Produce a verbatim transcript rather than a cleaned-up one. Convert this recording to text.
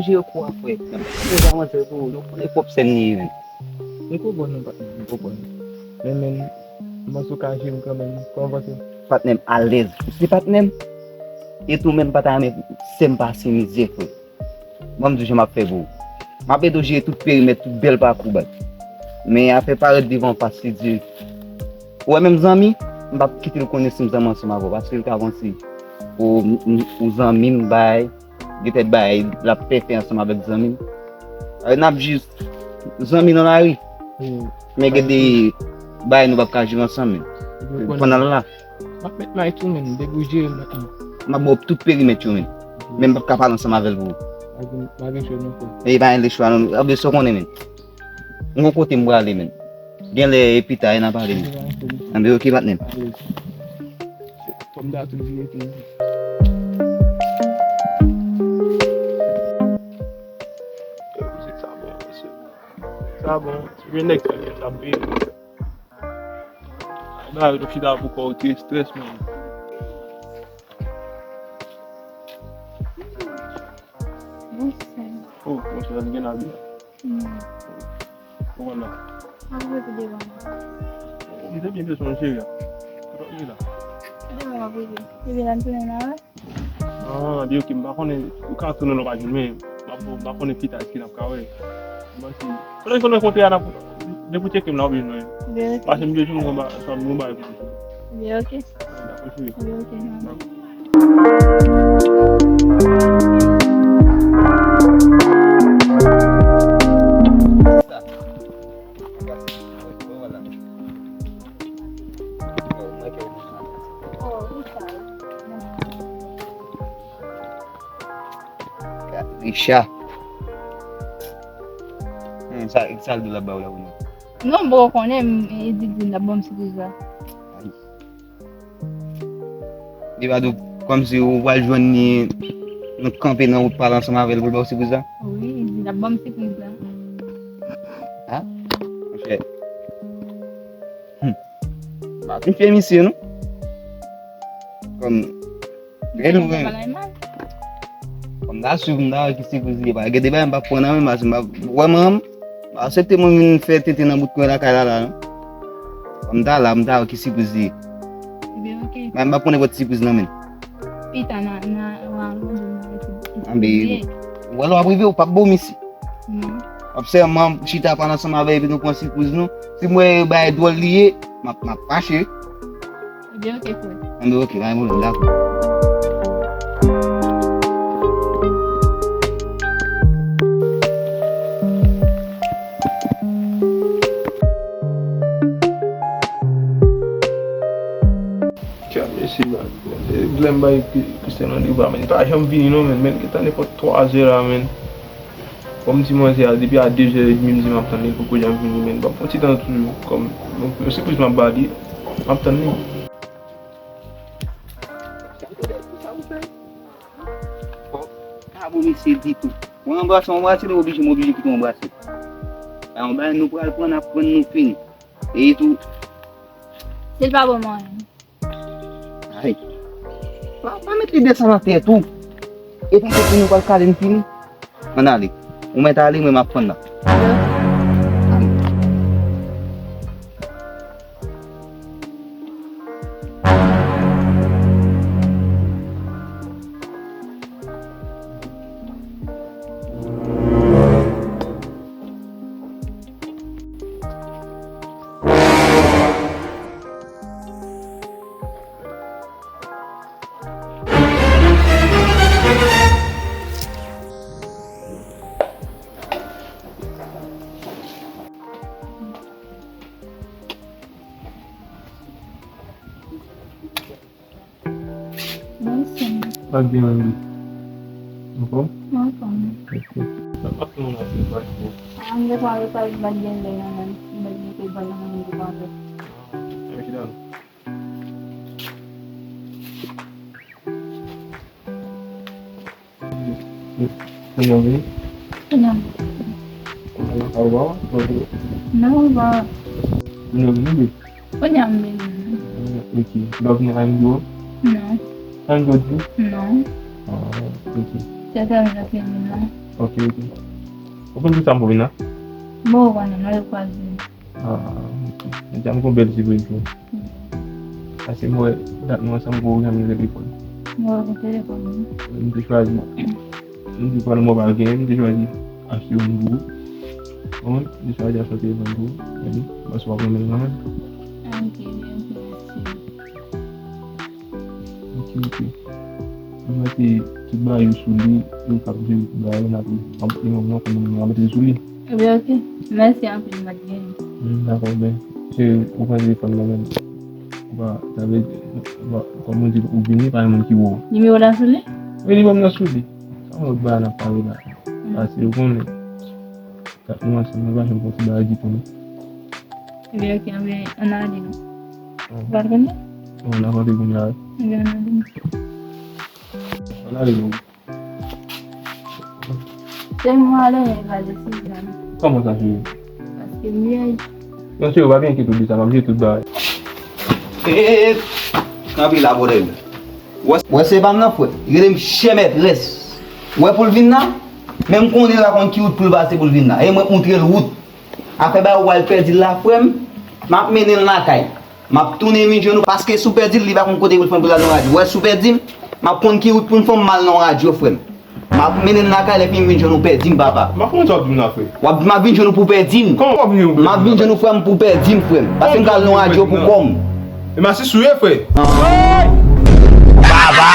Jere kou a, frè. Nan pa jere manzè tou, nou konnen pwòp sèn li ye, menn. M konprann ou, patnè, m konprann. Men, men, m panse w ka jere m kanmenm. Kòman w panse? Patnè m alèz. Ou se patnè m. E tou menm pa ta renmen sè m pase mizè, frè. Ban m di w jan m ap fè pou ou. M ap ede w jere tout perimèt, tout bèl pakou baz. Men afè parèt devan w fas li di, ou wè menm zanmi, m p ap kite l konnen si m zanmi ansanm avè w, paske l ka panse ou, ou, ou zanmi m bay, gen tèt bay, l ap fè fè ansanm avèk zanmi m. N ap jis zanmi nan lari. Men gen de bagay nou p ap ka jere ansanm, men. Pandan l la. M ap met may tou, men, depi w jere m nan. M ap ba w tout perimèt yo, men. Men m p ap ka pale ansanm avè l pou ou. Pa gen, pa gen chwa non, frè. E pa gen de chwa non. Anben, sa w konnen, men. M gon kote m prale, men. Genlè, e pita, e n a pale, men. Anben, oke, patnè m. Fò m ta tou jere tou. Mizik sa bon, mesye. Sa bon. Se vre nèg sa gen sa peye. Bagay ou t ap chita pou kò w, ti estrès, menm. Bonswa. Oh, bonswa, nou gen lavi la. Kòman la? M ap rete devan la. Oh, m te byen bezwen w, cheri a. Kote w ye la? Devan m ap rete. Epi la, m tounen la, wi. Ah, di ok, m pa konnen, ou ka tounen lè w pa jwenn mwen, m ap, m pa konnen pita èske n ap ka wè. M panse, kote nou konn rankontre a, n ap, depi w tcheke m la, w bezwen mwen. Paske m bezwen mwen ba, sa m ba pou mwen. Byen, ok. Dakò, cheri. Byen, ok, man. Dakò. Richard. Hmm, sa, sa l di l ap ba w la, ou non? Non, m poko konnen, m, e di, di l ap ban m sipriz la. Li pa di w kòmsi ou pral jwenn li, nou kanpe nan wout pale ansanm avè l pou l ba w sipriz la? Wi, li ap ban m sipriz la. Ha? Monchè. Hmm. M pa fin fè misye, non. Kòm, rèl ou, men. Kòm m ta swiv, m ta wè ki sipriz li ye. Pa gen de bagay m p ap pran nan men, paske m pa, vrèman, m pa aksepte moun vin fè tenten nan bout kwen lakay la, la, non. Kòm m ta la, m ta wè ki sipriz li ye. Ebyen, ok. Men m p ap pran nenpòt sipriz nan men l. Pita, nan, nan, nan, nan, nan, Anben, ou wè lè w ap rive, ou p ap bon misye. Non. W ap sèlman chita pale ansanm avè l epi nou pran sipriz nou. Si m wè bagay dwòl li ye, m ap, m ap fache. Ebyen, ok, frè. Anben, ok, pa gen pwoblèm, dakò. Kè mesye, man. Lè m bay Christian randevou a, men li pa janm vini non, men, men li gentan nenpòt twa zè la, men. Bon, m di manzè a, depi a de zè edmi, m di m ap tann li, li poko janm vini, men. Ban m yon ti tan toujou, kòm, yon, yon sipriz m ap ba li, m ap tann li. Sa ou fè? Fòk pa bon mesye ditou. Mwen anbrase, w anbrase, li oblije, m oblije kite w anbrase. A yon bagay nou pral pran, n ap pran, nou fini. E tou. Si l pa ban m anyen. Ay. Pa, pa met lide sa nan tèt ou. E pa tèt nou pral kale n fini. Ann ale. Ou mèt ale, mwen m ap fann nan. Ale. Bonswa. Sa k gen, Wendy? Anfòm? Anfòm. Ok. Sa pa fè yon afè pa fò. A, m te pran repa, m pa t gen lè nan men. M pa t gen repa nan men, m te pran lè. Mèsi, dan. Kounye a w vini? Kounye a m vini. Kounye a w pa wè w? Non, m pa wè. Kounye a w vini, wi. Kounye a m vini. Ah, ok. Ou pa vini avè m biro? Non. Sa m di w? Non. Ah, ok. Se sa m vini non. Ok, ok. Ou konn kisa m pou vin la? Bon, ou konnen, nou rekwaze. Ah, ok. Jodi a m gon bèl sipriz pou ou. Paske m wè dat nou ansanm, ou janm gen telefòn. M wè ou gen telefòn, wi. M te chwazi. M te pran mobile game, m te chwazi achte youn pou ou. Ou konprann? M te chwazi achte yon telefòn pou ou. Epi, paske w ap renmen l kanmenm. Ah, ok, ok, mèsi. Ok, ok. Mwen mete tout bagay yo sou li, yo k ap jere tout bagay yo, n ap, n ap, n ap mete l sou li. Ebyen, ok. Mèsi anpil, m ap genyen. Hmm, dakò, ben. Se, ou pran telefòn nan men m. Ou pa, sa vle di, ou pa, kòm ou di, ou vini, pa gen moun ki wè w. Nimewo w la sou li? Wi, nimewo m nan sou li. Sa yon lòt bagay n ap pale la. Hmm. Paske ou konnen. Kat nou ansanm, nou pa janm fè yon ti bagay ditou, non. Ebyen, ok, anben, ann ale, non. Ou pral konnen? Bon, n ap antre kounye a, wi. Ebyen, ann ale, non. Ann ale, non. Se mwen ale, men pa desizyon. Kòman sa, cheri? Paske m vyèj. Non, cheri, ou pa byen enkyete w de sa, m ap jere tout bagay. E, e, e, kanpe la, bòdèl. Wè, wè, se pa m nan, frè. Rele m chè mètrès. Wè, pou l vin la, men m konnen l pa konn ki wout pou l pase pou l vin la. E mwen k montre l wout. Afè bagay ou pral pèdi l la, frè m, m ap mennen l lakay. M ap tounen vin jwenn ou, paske si w pèdi l, li pa konn kote pou l fè pou l al nan radyo. Wè, si w pèdi m, m ap konn ki wout pou m fè, m al nan radyo, frè m. M ap mennen l lakay, lè fini m vin jwenn ou pèdi m, papa. M pa konprann sa w ap di m la, frè. W ap, m ap vin jwenn ou pou w pèdi m. Kòman w ap vin jwenn m? M ap vin jwenn ou, frè m, pou w pèdi m, frè m. Paske m pral nan radyo pou kò m. E m ase sou yo, frè. Ah. Baba!